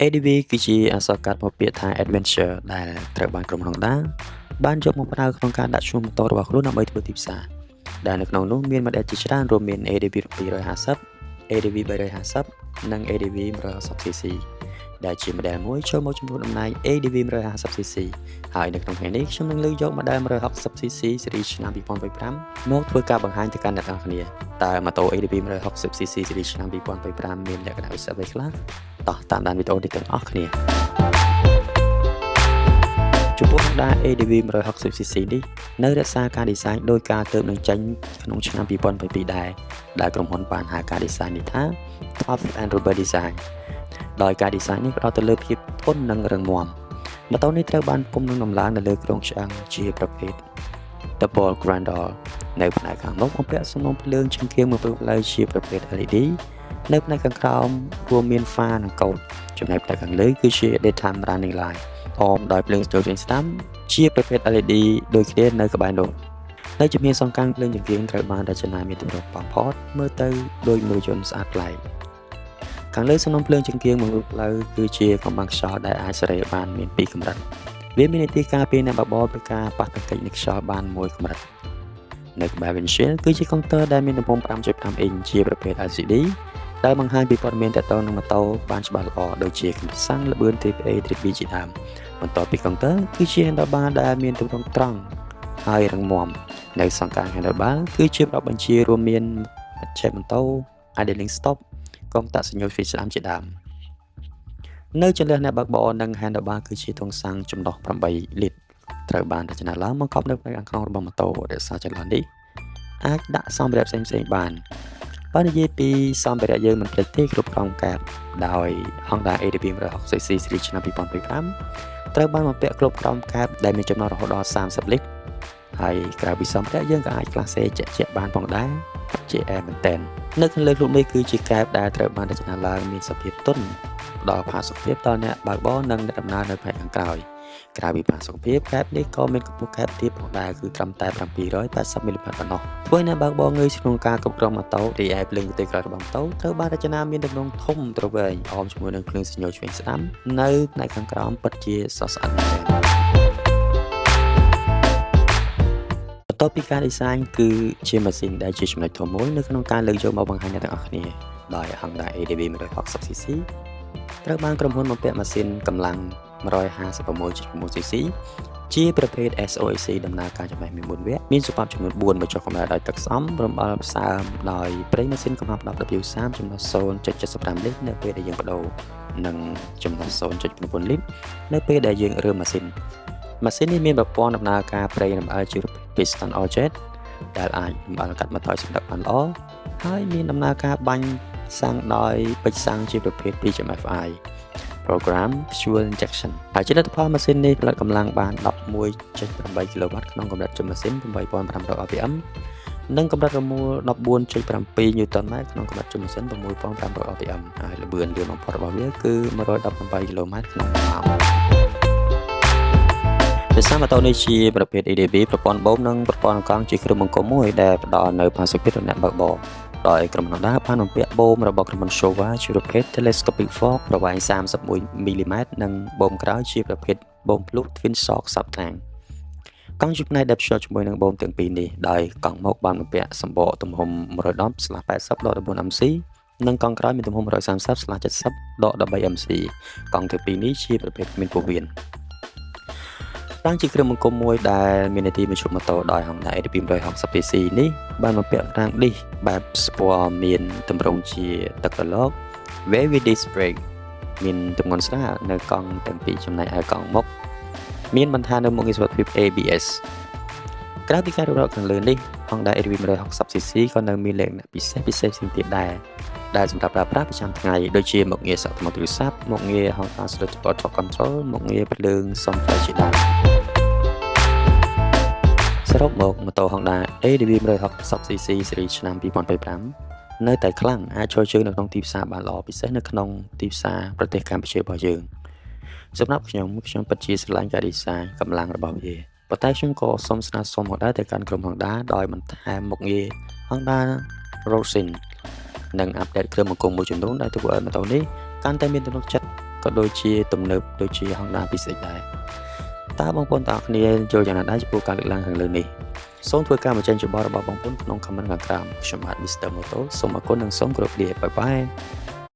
ADV គឺជាអក្សរកាត់មកពាក្យថា Adventure ដែលត្រូវបានក្រុមហ៊ុន Honda បានយកមកប្រើក្នុងការដាក់ឈ្មោះម៉ូតូរបស់ខ្លួនដើម្បីធ្វើទីផ្សារដែលនៅក្នុងនោះមាន model ជាច្រើនរួមមាន ADV 250 ADV 350និង ADV 160cc ដែលជា model មួយចូលមកជំនួសតំណែង ADV 150cc ហើយនៅក្នុងថ្ងៃនេះខ្ញុំនឹងលើកយក model 160cc ស៊េរីឆ្នាំ2025មកធ្វើការបង្ហាញទៅកាន់អ្នកទាំងអស់គ្នា។តើម៉ូតូ ADV 160cc ស៊េរីឆ្នាំ2025មានលក្ខណៈពិសេសអ្វីខ្លះតោះតាមដានវីដេអូនេះទាំងអស់គ្នា។ចំពោះ Honda ADV 160cc នេះនៅរក្សាការ design ដោយការទើបនឹងចេញក្នុងឆ្នាំ2022ដែរដែលក្រុមហ៊ុនបានហៅការ design នេះថា Tough and Rubber Design ដោយការ design នេះផ្ដោតទៅលើភាពធន់និងរឹងមាំម៉ូតូនេះត្រូវបានផ្គុំនឹងដំឡើងនៅលើគ្រោងឆ្អឹងជាប្រភេទ Double Cradle នៅផ្នែកខាងមុខបំពាក់សំណុំភ្លើងចង្កៀងមួយផ្លូវជាប្រភេទ LED នៅផ្នែកខាងក្រោមរួមមានហ្វានិងកូដចំណែកផ្នែកខាងលើគឺជា Daytime Running Light អមដោយភ្លើងស្ទើរឆ្វេងស្ដាំជាប្រភេទ LED ដូចគ្នានៅក្បែរនោះនៅជំហានសងខាងភ្លើងចង្កៀងត្រូវបានរចនាមានទម្រង់ប៉ផតមើលទៅដូចមនុស្សយន្តស្អាតប្លែកខាងលើសំណុំភ្លើងចង្កៀងមួយផ្លូវគឺជាកំបាំងខ្យល់ដែលអាចសេរីបានមានពីរកម្រិតវាមាននីតិការពារអ្នកបើកបរពីការប៉ះទង្គិចនៃខ្យល់បានមួយកម្រិតនៅក្បែរ windshield គឺជាកុងទ័រដែលមានទំហំ5.5អ៊ីងជាប្រភេទ LCD ដែលបង្ហាញពីព័ត៌មានទាក់ទងនឹងម៉ូតូបានច្បាស់ល្អដូចជាកម្រិតសាំងល្បឿន Trip A Trip B ជាដើមបន្ទាប់ពីកុងទ័រគឺជា handlebar ដែលមានទម្រង់ត្រង់ហើយរឹងមាំនៅសងខាង handlebar គឺជាប្រអប់បញ្ជារួមមានឆេម៉ូតូ idling stop កុងតាក់សញ្ញាឆ្វេងស្ដាំជាដើមនៅចន្លោះអ្នកបើកបរនិង handlebar គឺជាធុងសាំងចំណុះ8លីត្រត្រូវបានរចនាឡើងបង្កប់នៅផ្នែកខាងក្នុងរបស់ម៉ូតូរក្សាចន្លោះនេះអាចដាក់សម្ភារៈផ្សេងៗបានបើនិយាយពីសម្ភារៈយើងមិនភ្លេចទេគ្រប់ក្រោមកែបដោយ Honda ADV 160cc ស៊េរីឆ្នាំ2025ត្រូវបានបំពាក់គ្រប់ក្រោមកែបដែលមានចំណុះរហូតដល់30លីត្រហើយក្រៅពីសម្ភារៈយើងក៏អាចក្លាសេជាក់ជាក់បានផងដែរជាអែមែនតែននៅខាងលើខ្លួននេះគឺជាកែបដែលត្រូវបានរចនាឡើងមានសភាពទន់ផ្ដល់ផាសុកភាពដល់អ្នកបើកបរនិងអ្នកដំណើរនៅផ្នែកខាងក្រោយក្រៅពីផាសុកភាពកែបនេះក៏មានកម្ពស់កែបទាបផងដែរគឺត្រឹមតែ780មីលីម៉ែត្រប៉ុណ្ណោះធ្វើឲ្យអ្នកបើកបរងាយក្នុងការគ្រប់គ្រងម៉ូតូរីឯភ្លើងទេក្រោយរបស់ម៉ូតូត្រូវបានរចនាមានទម្រង់ធំទ្រវែងអមជាមួយនឹងភ្លើងសញ្ញាឆ្វេងស្ដាំនៅផ្នែកខាងក្រោមពិតជាស្រស់ស្អាតមែនទែនបន្ទាប់ពីការ design គឺជាម៉ាស៊ីនដែលជាចំណុចធំមួយនៅក្នុងការលើកយកមកបង្ហាញអ្នកទាំងអស់គ្នាដោយ Honda ADV 160cc ត្រូវបានក្រុមហ៊ុនបំពាក់ម៉ាស៊ីនកម្លាំង 156.6cc ជាប្រភេទ SOHC ដំណើរការចំណេះមាន4វគ្គមានសុភចំនួន4បញ្ចុះកម្ដៅដោយទឹកស្អំរំអិលផ្សើមដោយប្រេងម៉ាស៊ីនកំហាប់ 10W30 ចំណុះ0.75លីត្រនៅពេលដែលយើងបដូរនិងចំណុះ0.9លីត្រនៅពេលដែលយើងរើម៉ាស៊ីនម៉ាស៊ីននេះមានប្រព័ន្ធដំណើរការប្រេងរំអិលជាប្រភេទ piston all jet ដែលអាចរំអិលកាត់បន្ថយសម្ដិកបានល្អហើយមានដំណើរការបាញ់សាំងដោយពេជ្រសាំងជាប្រភេទ PGM-FI Program Fuel Injection ហើយជាលទ្ធផលម៉ាស៊ីននេះផលិតកម្លាំងបាន11.8គីឡូវ៉ាត់ក្នុងកម្រិតជុំម៉ាស៊ីន8500 RPM និងកម្រិតរមួល14.7 Newton ម៉ែត្រក្នុងកម្រិតជុំម៉ាស៊ីន6500 RPM ហើយល្បឿនលឿនបំផុតរបស់វាគឺ118គីឡូម៉ែត្រក្នុង1ម៉ោងដោយសារម៉ូតូនេះជាប្រភេទ ADV ប្រព័ន្ធបូមនិងប្រព័ន្ធកង់ជាគ្រឿងបង្គុំមួយដែលផ្ដល់នូវផាសុកភាពដល់អ្នកបើកបរដោយក្រុមហ៊ុន Honda បានបំពាក់បូមរបស់ក្រុមហ៊ុន Showa ជាប្រភេទ Telescopic Fork ប្រវែង31មីលីម៉ែត្រនិងបូមក្រោយជាប្រភេទបូមភ្លុះ Twin Shock សព្វខាងកង់ជាផ្នែកដែលភ្ជាប់ជាមួយនឹងបូមទាំងពីរនេះដោយកង់មុខបានបំពាក់សម្បកទំហំ110/80 14 MC និងកង់ក្រោយមានទំហំ130/70 13 MC កង់ទាំងពីរនេះជាប្រភេទមានពោះវៀនហ្វ្រាំងជាគ្រឿងបង្គុំមួយដែលមាននាទីបញ្ឈប់ម៉ូតូដោយ Honda ADV 160cc នេះបានបំពាក់ហ្វ្រាំងឌីសបែបស្ពណ៌មានទម្រង់ជាទឹករលក Wavy Disc Brake មានទម្ងន់ស្រាលនៅកង់ទាំងពីរចំណែកឯកង់មុខមានបន្ថែមនៅមុខងារសុវត្ថិភាព ABS ក្រៅពីការរៀបរាប់ខាងលើនេះ Honda ADV 160cc ក៏នៅមានលក្ខណៈពិសេសពិសេសផ្សេងទៀតដែរដែលសម្រាប់ប្រើប្រាស់ប្រចាំថ្ងៃដូចជាមុខងារសាកថ្មទូរស័ព្ទមុខងារ Honda Select Auto Control មុខងារភ្លើងសុំផ្លូវជាដើមសរុបមកម៉ូតូ Honda ADV 160cc ស៊េរីឆ្នាំ2025នៅតែខ្លាំងអាចឈរជើងនៅក្នុងទីផ្សារបានល្អពិសេសនៅក្នុងទីផ្សារប្រទេសកម្ពុជារបស់យើងសម្រាប់ខ្ញុំខ្ញុំពិតជាស្រឡាញ់ការ design កម្លាំងរបស់វាប៉ុន្តែខ្ញុំក៏សូមស្នើសុំផងដែរទៅកាន់ក្រុម Honda ដោយបន្ថែមមុខងារ Honda RoadSync និង update គ្រឿងបង្គុំមួយចំនួនដែលធ្វើឲ្យម៉ូតូនេះកាន់តែមានទំនុកចិត្ត ក៏ដូចជាទំនើបដូចជា Honda PCX ដែរតើបងប្អូនទាំងអស់គ្នាយល់យ៉ាងណាដែរចំពោះការលើកឡើងខាងលើនេះសូមធ្វើការបញ្ចេញយោបល់របស់បងប្អូនក្នុង comment ខាងក្រោមខ្ញុំបាទ Mr. Moto សូមអរគុណនិងសូមគោរពលាbye bye.